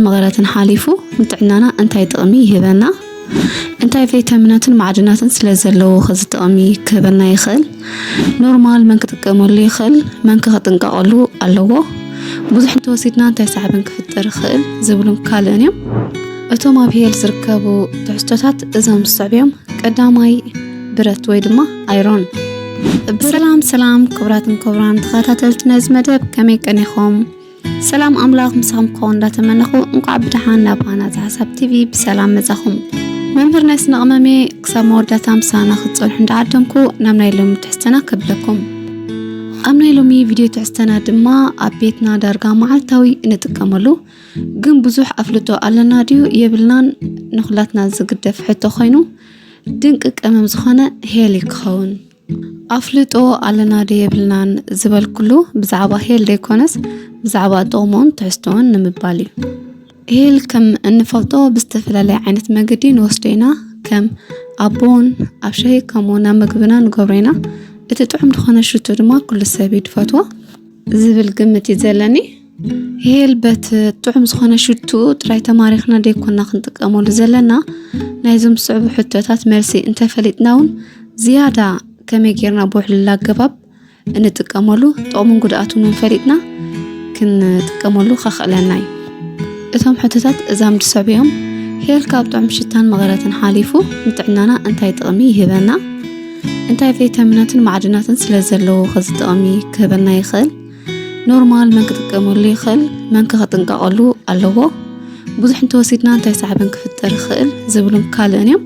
መቐረትን ሓሊፉ ንጥዕናና እንታይ ጥቕሚ ይህበና? እንታይ ቪታሚናትን ማዕድናትን ስለ ዘለዎ ከዚ ጥቕሚ ክህበና ይኽእል? ኖርማል መን ክጥቀመሉ ይኽእል? መን ከ ክጥንቀቐሉ ኣለዎ? ብዙሕ እንተወሲድና እንታይ ሳዕብን ክፍጠር ይኽእል? ዝብሉን ካልእን እዮም። እቶም ኣብ ሄል ዝርከቡ ትሕዝቶታት እዞም ዝስዕቡ እዮም። ቀዳማይ፣ ብረት ወይ ድማ ኣይሮን። ብረ- ሰላም ሰላም፣ ክቡራትን ክቡራን ተኸታተልቲ ነዚ መደብ፣ ከመይ ቀኒኹም? ሰላም ኣምላኽ ምሳኹም ክኸውን እንዳተመነኹ፣ እንቋዕ ብደሓን ናብ ሃናጺ ሓሳብ ቲቪ ብሰላም መጻኹም። መምህር ናይ ስነ ቅመሜ፣ ክሳብ መወዳእታ ምሳና ክትጸንሑ እንዳዓደምኩ፣ ናብ ናይ ሎሚ ትሕዝቶና ከብለኩም። ኣብ ናይ ሎሚ ቪድዮ ትሕዝቶና ድማ ኣብ ቤትና ዳርጋ መዓልታዊ እንጥቀመሉ፣ ግን ብዙሕ ኣፍልጦ ኣለና ድዩ የብልናን ንኹላትና ዝግደፍ ሕቶ ኮይኑ፣ ድንቂ ቀመም ዝኾነ ሄል እዩ ክኸውን። ኣፍልጦ ኣለና ዶ የብልናን ዝበልኩሉ ብዛዕባ ሄል ዘይኮነስ ብዛዕባ ጥቕሙን ትሕዝቶን ንምባል እዩ። ሄል ከም እንፈልጦ ብዝተፈላለየ ዓይነት መገዲ ንወስዶ ኢና። ከም ኣብ ቡን፣ ኣብ ሻሂ፣ ከምኡ ናብ ምግብና ንገብሮ ኢና። እቲ ጥዑም ዝኾነ ሽቱ ድማ ኩሉ ሰብ እዩ ዝፈትዎ ዝብል ግምት እዩ ዘለኒ። ሄል በቲ ጥዑም ዝኾነ ሽቱ ጥራይ ተማሪኽና ደይኮና ክንጥቀመሉ ዘለና። ናይዞም ዝስዕቡ ሕቶታት መልሲ እንተፈሊጥና እውን ዝያዳ ከመይ ጌርና ብውሕሉል ኣገባብ እንጥቀመሉ፣ ጥቕሙን ጉድኣቱን እውን ፈሊጥና ክንጥቀመሉ ከኽእለና እዩ። እቶም ሕቶታት እዛም ዝስዕቡ እዮም። ሄል ካብ ጥዑም ሽታን መቐረትን ሓሊፉ ንጥዕናና እንታይ ጥቕሚ ይህበና? እንታይ ቪታሚናትን ማዕድናትን ስለ ዘለዎ ከዚ ጥቕሚ ክህበና ይኽእል? ኖርማል መን ክጥቀመሉ ይኽእል? መን ከ ክጥንቀቐሉ ኣለዎ? ብዙሕ እንተወሲድና እንታይ ሳዕብን ክፍጠር ይኽእል? ዝብሉን ካልእን እዮም።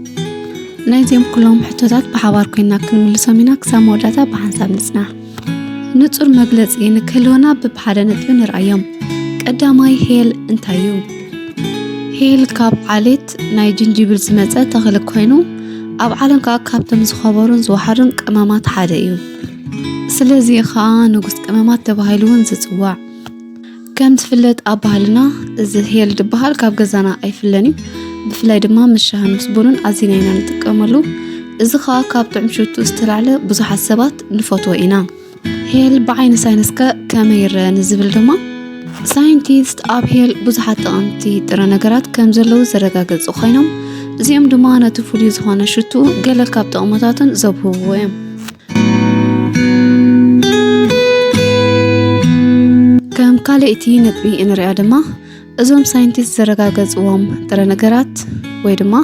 ናይዚኦም ኩሎም ሕቶታት ብሓባር ኮይና ክንምልሶም ኢና። ክሳብ መወዳእታ ብሓንሳብ ንጽናሕ። ንጹር መግለጺ ንክህልወና ብብሓደ ነጥቢ ንርኣዮም። ቀዳማይ፣ ሄል እንታይ እዩ? ሄል ካብ ዓሌት ናይ ጅንጅብል ዝመጸ ተኽሊ ኮይኑ፣ ኣብ ዓለም ከኣ ካብቶም ዝኸበሩን ዝወሓዱን ቀመማት ሓደ እዩ። ስለዚ ኸኣ ንጉስ ቀመማት ተባሂሉ እውን ዝጽዋዕ። ከም ዝፍለጥ ኣብ ባህልና እዚ ሄል ዝበሃል ካብ ገዛና ኣይፍለን እዩ። ብፍላይ ድማ ምስ ሻህን ምስ ቡንን ኣዚና ኢና ንጥቀመሉ። እዚ ኸኣ ካብ ጥዑም ሽቱ ዝተላዕለ ብዙሓት ሰባት ንፈትዎ ኢና። ሄል ብዓይኒ ሳይንስ ከ ከመይ ይረአ ንዝብል ድማ፣ ሳይንቲስት ኣብ ሄል ብዙሓት ጠቐምቲ ጥረ ነገራት ከም ዘለዉ ዘረጋገጹ ኮይኖም፣ እዚኦም ድማ ነቲ ፍሉይ ዝኾነ ሽቱ ገለ ካብ ጥቕምታቱን ዘብህብዎ እዮም። ከም ካልኣይቲ ነጥቢ እንሪኣ ድማ፣ እዞም ሳይንቲስት ዘረጋገጽዎም ጥረ ነገራት ወይ ድማ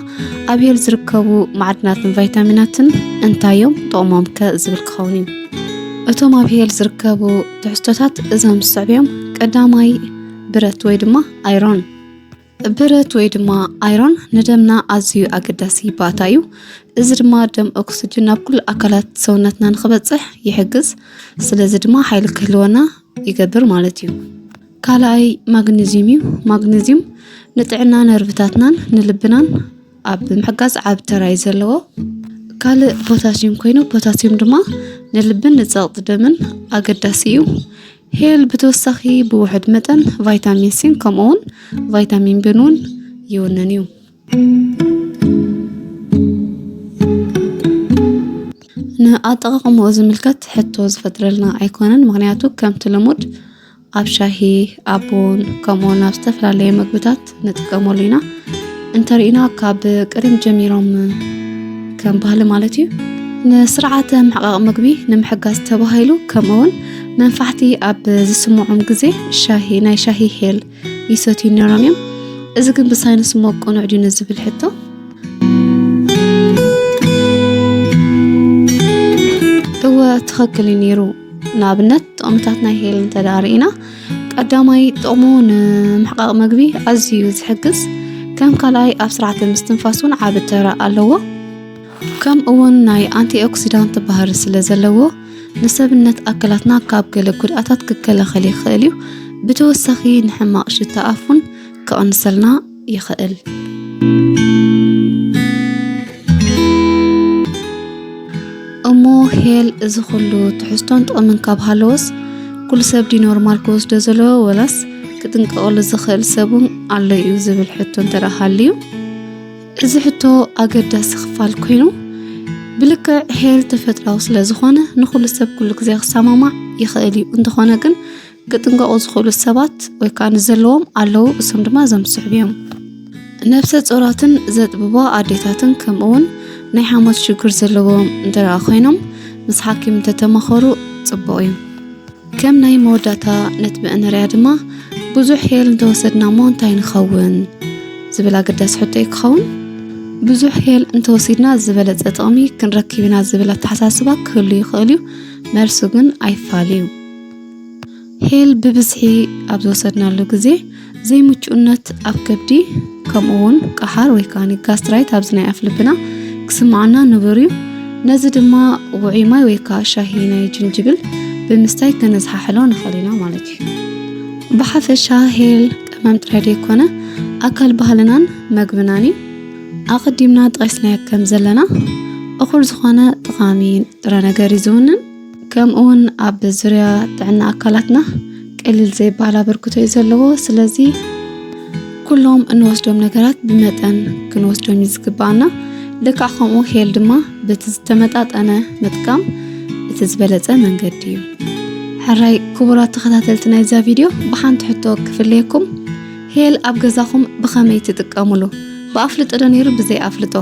ኣብ ሄል ዝርከቡ ማዕድናትን ቫይታሚናትን እንታይ እዮም? ጥቕሞም ከ ዝብል ክኸውን እዩ። እቶም ኣብ ሄል ዝርከቡ ትሕዝቶታት እዞም ዝስዕቡ እዮም። ቀዳማይ፣ ብረት ወይ ድማ ኣይሮን። ብረት ወይ ድማ ኣይሮን ንደምና ኣዝዩ ኣገዳሲ ባእታ እዩ። እዚ ድማ ደም ኦክስጅን ናብ ኩሉ ኣካላት ሰውነትና ንኽበጽሕ ይሕግዝ። ስለዚ ድማ ሓይሊ ክህልወና ይገብር ማለት እዩ። ካልኣይ ማግኒዝዩም እዩ። ማግኒዝዩም ንጥዕና ነርቭታትናን ንልብናን ኣብ ምሕጋዝ ዓቢ ተራ እዩ ዘለዎ። ካልእ ፖታስዩም ኮይኑ፣ ፖታስዩም ድማ ንልብን ንጸቕጢ ደምን ኣገዳሲ እዩ። ሄል ብተወሳኺ ብውሑድ መጠን ቫይታሚን ሲን ከምኡ እውን ቫይታሚን ቢን እውን ይውንን እዩ። ንኣጠቓቕምኡ ዝምልከት ሕቶ ዝፈጥረልና ኣይኮነን፣ ምኽንያቱ ከምቲ ልሙድ ኣብ ሻሂ፣ ኣብ ቡን፣ ከምኡ እውን ኣብ ዝተፈላለየ መግብታት ንጥቀመሉ ኢና። እንተሪእና ካብ ቀደም ጀሚሮም ከም ባህሊ ማለት እዩ፣ ንስርዓተ ምሕቃቕ ምግቢ ንምሕጋዝ ተባሂሉ፣ ከምኡ እውን መንፋሕቲ ኣብ ዝስምዖም ግዜ ሻሂ፣ ናይ ሻሂ ሄል ይሰትዩ ነይሮም እዮም። እዚ ግን ብሳይንስ እሞ ቅኑዕ ድዩ ንዝብል ሕቶ፣ እወ፣ ትኽክል እዩ ነይሩ። ንኣብነት፣ ጥቕምታት ናይ ሄል እንተ ደኣ ርኢና፣ ቀዳማይ፣ ጥቕሙ ንምሕቃቕ መግቢ ኣዝዩ እዩ ዝሕግዝ። ከም ካልኣይ፣ ኣብ ስርዓተ ምስትንፋስ እውን ዓቢ ተራ ኣለዎ። ከምኡ እውን ናይ ኣንቲኦክሲዳንት ባህሪ ስለ ዘለዎ፣ ንሰብነት ኣካላትና ካብ ገለ ጉድኣታት ክከላኸል ይኽእል እዩ። ብተወሳኺ፣ ንሕማቕ ሽታ ኣፍ እውን ክቕንሰልና ይኽእል። እሞ ሄል እዚ ኩሉ ትሕዝቶን ጥቕምን ካብ ሃለዎስ፣ ኩሉ ሰብ ድዩ ኖርማል ክወስዶ ዘለዎ፣ ወላስ ክጥንቀቐሉ ዝኽእል ሰብ እውን ኣሎ እዩ ዝብል ሕቶ እንተ ደኣ ሃልዩ፣ እዚ ሕቶ ኣገዳሲ ክፋል ኮይኑ፣ ብልክዕ ሄል ተፈጥራዊ ስለ ዝኾነ፣ ንኹሉ ሰብ ኩሉ ግዜ ክሰማማዕ ይኽእል እዩ። እንተኾነ ግን፣ ክጥንቀቑ ዝኽእሉ ሰባት ወይ ከዓ ንዘለዎም ኣለዉ። እሶም ድማ እዞም ዝስዕቡ እዮም። ነብሰ ጾራትን ዘጥብባ ኣዴታትን ከምኡ እውን ናይ ሓሞት ሽግር ዘለዎም እንተ ደኣ ኮይኖም ምስ ሓኪም እንተተማኸሩ ጽቡቕ እዩ። ከም ናይ መወዳእታ ነጥቢ እንሪኣ ድማ ብዙሕ ሄል እንተወሰድና እሞ እንታይ ንኸውን ዝብል ኣገዳሲ ሕቶ እዩ ክኸውን። ብዙሕ ሄል እንተወሲድና ዝበለጸ ጥቕሚ ክንረክብ ኢና ዝብል ኣተሓሳስባ ክህሉ ይኽእል እዩ። መልሱ ግን ኣይፋል እዩ። ሄል ብብዝሒ ኣብ ዝወሰድናሉ ግዜ ዘይምቹእነት ኣብ ከብዲ ከምኡ እውን ቀሓር ወይ ከዓ ጋስትራይት ኣብዚ ናይ ኣፍ ልብና ክስምዓና ንቡር እዩ። ነዚ ድማ ውዑይ ማይ ወይ ከዓ ሻሂ ናይ ጅንጅብል ብምስታይ ከነዝሓሕሎ ንኽእል ኢና ማለት እዩ። ብሓፈሻ ሄል ቀመም ጥራይ ዘይኮነ ኣካል ባህልናን መግብናን እዩ። ኣቐዲምና ጠቒስናዮ ከም ዘለና እኹል ዝኾነ ጠቓሚ ጥረ ነገር እዩ ዝውንን። ከምኡ እውን ኣብ ዙርያ ጥዕና ኣካላትና ቀሊል ዘይበሃል ኣበርክቶ እዩ ዘለዎ። ስለዚ ኩሎም እንወስዶም ነገራት ብመጠን ክንወስዶም እዩ ዝግባኣና። ልክዕ ከምኡ ሄል ድማ በቲ ዝተመጣጠነ ምጥቃም እቲ ዝበለጸ መንገዲ እዩ። ሕራይ ክቡራት ተኸታተልቲ ናይዛ ቪድዮ፣ ብሓንቲ ሕቶ ክፍለየኩም፣ ሄል ኣብ ገዛኹም ብኸመይ ትጥቀሙሉ? ብኣፍልጦ ዶ ነይሩ ብዘይ ኣፍልጦ?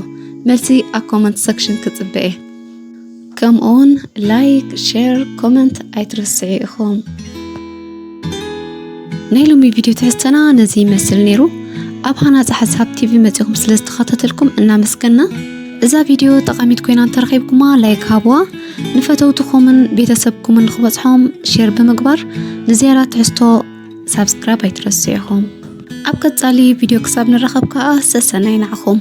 መልሲ ኣብ ኮመንት ሰክሽን ክጽበ እየ። ከምኡውን ላይክ፣ ሼር፣ ኮመንት ኣይትረስዑ ኢኹም። ናይ ሎሚ ቪድዮ ትሕዝተና ነዚ ይመስል ነይሩ። ኣብ ሃናፂ ሓሳብ ቲቪ መፂኹም ስለ ዝተኸታተልኩም እናመስገና። እዛ ቪድዮ ጠቓሚት ኮይና እንተረኺብኩማ ላይክ ሃብዋ። ንፈተውትኹምን ቤተሰብኩምን ንክበፅሖም ሼር ብምግባር ንዝያዳ ትሕዝቶ ሳብስክራይብ ኣይትረስዑ ኢኹም። ኣብ ቀፃሊ ቪድዮ ክሳብ ንራኸብ ከዓ ሰሰናይ ንዓኹም።